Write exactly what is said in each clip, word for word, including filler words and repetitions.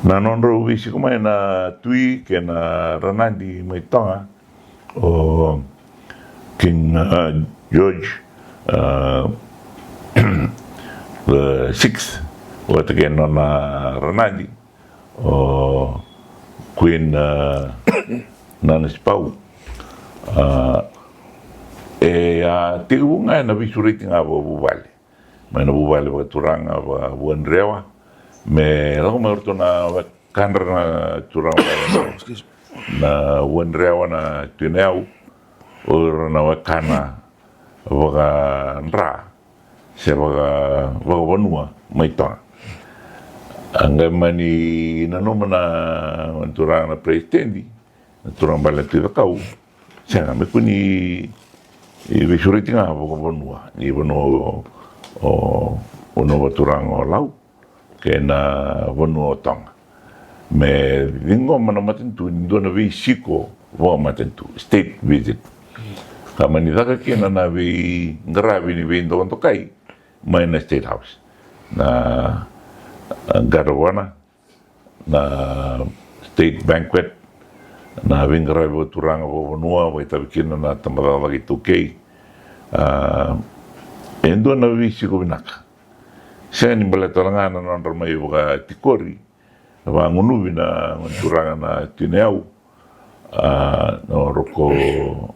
Na nodrau veisiko mai na Tui kei na Ranadi mai Toga, o King, a, George, a, the sixth, vata kei na nona Ranadi, o Queen, a, Nanasipau. A, e a tekivu ga ena veisureti ga vakavuvale mai na vuvale vakaturaga vakavuadrewa, me lako mai o ratou na wekadra na turaga vale na Vuadrewa na Tui Nayau, o ira na wekana vakadra se vaka, vakavanua mai Toga. A qai mani nanuma na turaga na peresitedi, na turaga bale na Tui Cakau, sega, me kua ni veisureti ga vakavanua ni vanua o, o, o na vakaturaga o Lau kei na vanua o Toga. Me ciqoma na matanitu ni dua na veisiko vakamatanitu, state visit. Ka mani caka kina na veiqaravi ni veidokadokai mai na State House, na, a, Guard of Honor, na state banquet, na veiqaravi vakaturaga vakavanua, vakaitavi kina na tabacakacaka iTaukei. A, e dua na veisiko vinaka. Sega ni baleta tale ga na nodra mai vakatikori, vakagunuvi na gone turaga na Tui Nayau, a, na Roko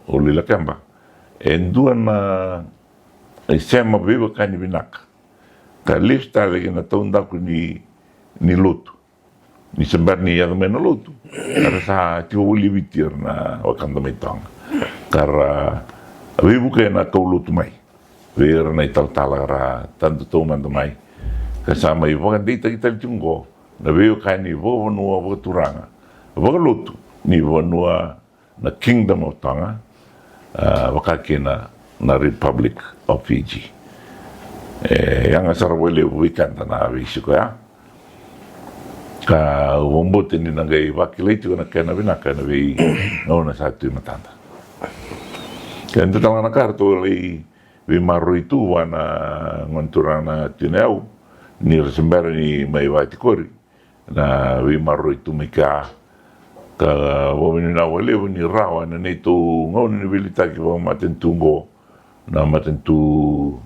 Uluilakeba. E dua na isema veiwekani vinaka ka lesu tale ki na taudaku ni, ni lotu. Ni se bera ni yaco mai na lotu, era sa tiko voli e Viti ira na wekada mai Toga, ka ra veivuke na kau lotu mai vei ira na italatala ka ra tadu taumada mai. Ka sa mai vakadeitaki tale tiko oqo na veiwekani vakavanua, vakaturaga, vakalotu ni vanua na Kingdom of Tonga, a, vaka kina na Republic of Fiji. E yaga sara vakalevu vei keda na veisiko ya, ka au vakabauta ni na qai vakilai tiko na kena vinaka ena veigauna sa tu e matada. Keda tale ga na ka ratou lai veimaroroi tu vua na gone turaga na Tui Nayau, ni ra se bera ni mai vakatikori, na veimaroroi tu mai kea. Ka vakavinavinaka vakalevu ni rawa ena neitou gauna ni veiliutaki vakamatanitu oqo, na matanitu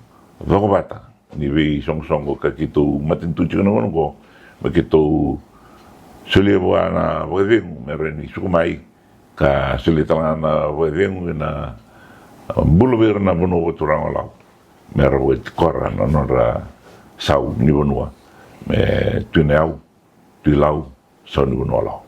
cokovata ni veisoqosoqo ka keitou matanitu tiko na gauna oqo, me keitou solia vua na vakacegu me rawa ni suka mai, ka solia tale ga na vakacegu ena bula vei ira na vanua vakaturaga o Lau, me ra vakatikora na nodra sau ni vanua, me Tui Nayau, Tui Lau, sau ni vanua o Lau.